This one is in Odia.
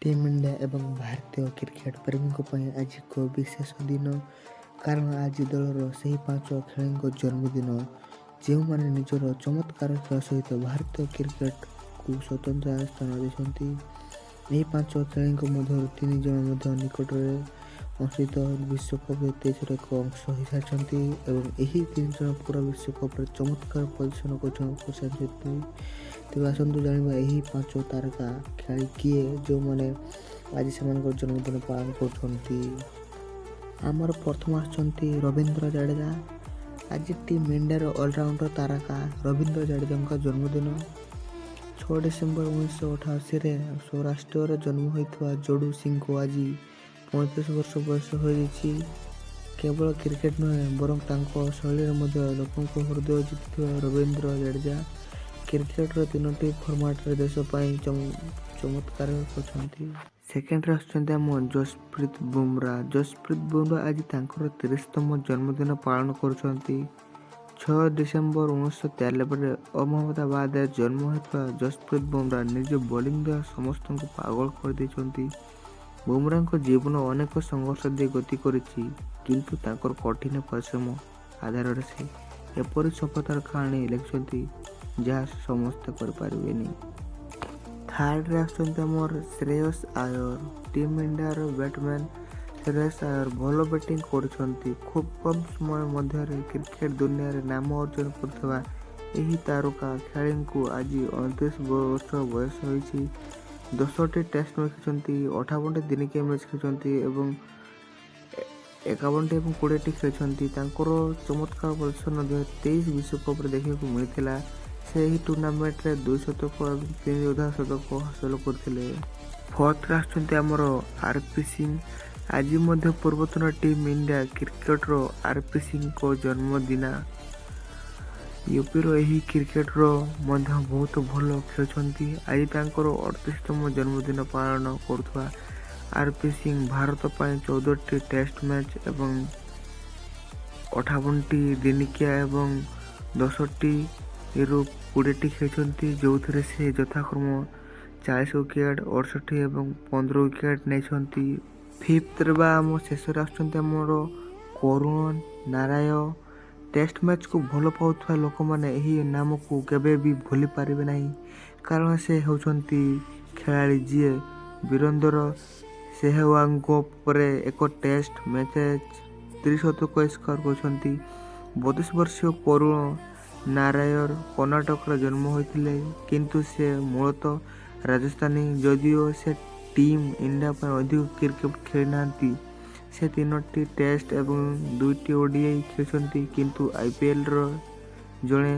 ଟିମ୍ ଇଣ୍ଡିଆ ଏବଂ ଭାରତୀୟ କ୍ରିକେଟ୍ ପ୍ରେମୀଙ୍କ ପାଇଁ ଆଜି ଏକ ବିଶେଷ ଦିନ। କାରଣ ଆଜି ଦଳର ସେହି ପାଞ୍ଚ ଖେଳାଳିଙ୍କ ଜନ୍ମଦିନ, ଯେଉଁମାନେ ନିଜର ଚମତ୍କାର ଖେଳ ସହିତ ଭାରତୀୟ କ୍ରିକେଟକୁ ସ୍ୱତନ୍ତ୍ର ସ୍ଥାନ ଦେଇଛନ୍ତି। ଏହି ପାଞ୍ଚ ଖେଳାଳିଙ୍କ ମଧ୍ୟରୁ ତିନି ଜଣ ମଧ୍ୟ ନିକଟରେ ଅନୁଷ୍ଠିତ ବିଶ୍ୱକପ୍ 2023ର ଏକ ଅଂଶ ହୋଇସାରିଛନ୍ତି ଏବଂ ଏହି ତିନି ଜଣ ପୁରା ବିଶ୍ୱକପରେ ଚମତ୍କାର ପ୍ରଦର୍ଶନ କରିସାରିଛନ୍ତି। ତେବେ ଆସନ୍ତୁ ଜାଣିବା, ଏହି ପାଞ୍ଚ ତାରକା ଖେଳାଳି କିଏ, ଯେଉଁମାନେ ଆଜି ସେମାନଙ୍କର ଜନ୍ମଦିନ ପାଳନ କରୁଛନ୍ତି। ଆମର ପ୍ରଥମ ଆସୁଛନ୍ତି ରବୀନ୍ଦ୍ର ଜାଡେଜା। ଆଜି ଟିମ୍ ଇଣ୍ଡିଆର ଅଲରାଉଣ୍ଡର ତାରକା ରବୀନ୍ଦ୍ର ଜାଡେଜାଙ୍କ ଜନ୍ମଦିନ। 6 ଡିସେମ୍ବର 1988ରେ ସୌରାଷ୍ଟ୍ରରେ ଜନ୍ମ ହୋଇଥିବା ଜଡୁ ସିଂଙ୍କୁ ଆଜି 35 ବର୍ଷ ବୟସ ହୋଇଯାଇଛି। କେବଳ କ୍ରିକେଟ ନୁହେଁ, ବରଂ ତାଙ୍କ ଶୈଳୀରେ ମଧ୍ୟ ଲୋକଙ୍କ ହୃଦୟ ଜିତିଥିବା ରବୀନ୍ଦ୍ର ଜାଡେଜା କ୍ରିକେଟର ତିନୋଟି ଫର୍ମାଟରେ ଦେଶ ପାଇଁ ଚମତ୍କାର କରିଛନ୍ତି। ସେକେଣ୍ଡରେ ଆସୁଛନ୍ତି ଆମ ଜସପ୍ରୀତ ବୁମରା। ଜସପ୍ରୀତ ବୁମରା ଆଜି ତାଙ୍କର 30ତମ ଜନ୍ମଦିନ ପାଳନ କରୁଛନ୍ତି। 6 ଡିସେମ୍ବର 1993ରେ ଅହମ୍ମଦାବାଦରେ ଜନ୍ମ ହୋଇଥିବା ଜସପ୍ରୀତ ବୁମରା ନିଜ ବୋଲିଂ ଦ୍ୱାରା ସମସ୍ତଙ୍କୁ ପାଗଳ କରିଦେଇଛନ୍ତି। ବୁମରାଙ୍କ ଜୀବନ ଅନେକ ସଂଘର୍ଷ ଦେଇ ଗତି କରିଛି, କିନ୍ତୁ ତାଙ୍କର କଠିନ ପରିଶ୍ରମ ଆଧାରରେ ସେ ଏପରି ସଫଳତାର କାହାଣୀ ଲେଖିଛନ୍ତି, ଯାହା ସମସ୍ତେ କରିପାରିବେନି। ଥାର୍ଡ଼ରେ ଆସୁଛନ୍ତି ଆମର ଶ୍ରେୟସ ଆୟର। ଟିମ୍ ଇଣ୍ଡିଆର ବ୍ୟାଟ୍ସମ୍ୟାନ୍ ଶ୍ରେୟସ ଆୟର ଭଲ ବ୍ୟାଟିଂ କରୁଛନ୍ତି। ଖୁବ୍ କମ୍ ସମୟ ମଧ୍ୟରେ କ୍ରିକେଟ ଦୁନିଆରେ ନାମ ଅର୍ଜନ କରିଥିବା ଏହି ତାରକା ଖେଳାଳିଙ୍କୁ ଆଜି 29 ବର୍ଷ ବୟସ ହୋଇଛି। 10ଟି ଟେଷ୍ଟ ମ୍ୟାଚ୍ ଖେଳିଛନ୍ତି, 58ଟି ଦିନିକିଆ ମ୍ୟାଚ୍ ଖେଳିଛନ୍ତି ଏବଂ 51ଟି ଏବଂ 20ଟି ଖେଳିଛନ୍ତି। ତାଙ୍କର ଚମତ୍କାର ପ୍ରଦର୍ଶନ 2023 ବିଶ୍ୱକପରେ ଦେଖିବାକୁ ମିଳିଥିଲା। ସେ ଏହି ଟୁର୍ଣ୍ଣାମେଣ୍ଟରେ ଦୁଇ ଶତକ ଏବଂ ତିନି ଅର୍ଦ୍ଧ ଶତକ ହାସଲ କରିଥିଲେ। ଫୋର୍ଥରେ ଆସୁଛନ୍ତି ଆମର ଆର୍ ପି ସିଂ। ଆଜି ମଧ୍ୟ ପୂର୍ବତନ team India cricketer R P ସିଂଙ୍କ ଜନ୍ମଦିନ। ୟୁପିର ଏହି କ୍ରିକେଟର ମଧ୍ୟ ବହୁତ ଭଲ ଖେଳୁଛନ୍ତି। ଆଜି ତାଙ୍କର 38ତମ ଜନ୍ମଦିନ ପାଳନ କରୁଥିବା ଆର୍ ପି ସିଂ ଭାରତ ପାଇଁ 14ଟି ଟେଷ୍ଟ ମ୍ୟାଚ୍ ଏବଂ 58ଟି ଦିନିକିଆ ଏବଂ 10ଟିରୁ 20ଟି ଖେଳିଛନ୍ତି, ଯେଉଁଥିରେ ସେ ଯଥାକ୍ରମ 40 ୱିକେଟ୍, 68 ଏବଂ 15 ୱିକେଟ୍ ନେଇଛନ୍ତି। ଫିଫ୍ଥରେ ବା ଆମ ଶେଷରେ ଆସୁଛନ୍ତି ଆମର କରୁଣ ନାୟାର। ଟେଷ୍ଟ ମ୍ୟାଚ୍କୁ ଭଲ ପାଉଥିବା ଲୋକମାନେ ଏହି ନାମକୁ କେବେ ବି ଭୁଲି ପାରିବେ ନାହିଁ, କାରଣ ସେ ହେଉଛନ୍ତି ଖେଳାଳି ଯିଏ ବୀରେନ୍ଦ୍ର ସେହୱାଗଙ୍କ ପରେ ଏକ ଟେଷ୍ଟ ମ୍ୟାଚରେ ତ୍ରିଶତକ ସ୍କୋର କରିଛନ୍ତି। 32 ବର୍ଷୀୟ କରୁଣ ନାୟାର କର୍ଣ୍ଣାଟକରେ ଜନ୍ମ ହୋଇଥିଲେ, କିନ୍ତୁ ସେ ମୂଳତଃ ରାଜସ୍ଥାନୀ। ଯଦିଓ ସେ ଟିମ୍ ଇଣ୍ଡିଆ ପାଇଁ ଅଧିକ କ୍ରିକେଟ ଖେଳିନାହାନ୍ତି, ସେ ତିନୋଟି ଟେଷ୍ଟ ଏବଂ ଦୁଇଟି ଓଡିଆଇ ଖେଳିଛନ୍ତି, କିନ୍ତୁ ଆଇପିଏଲର ଜଣେ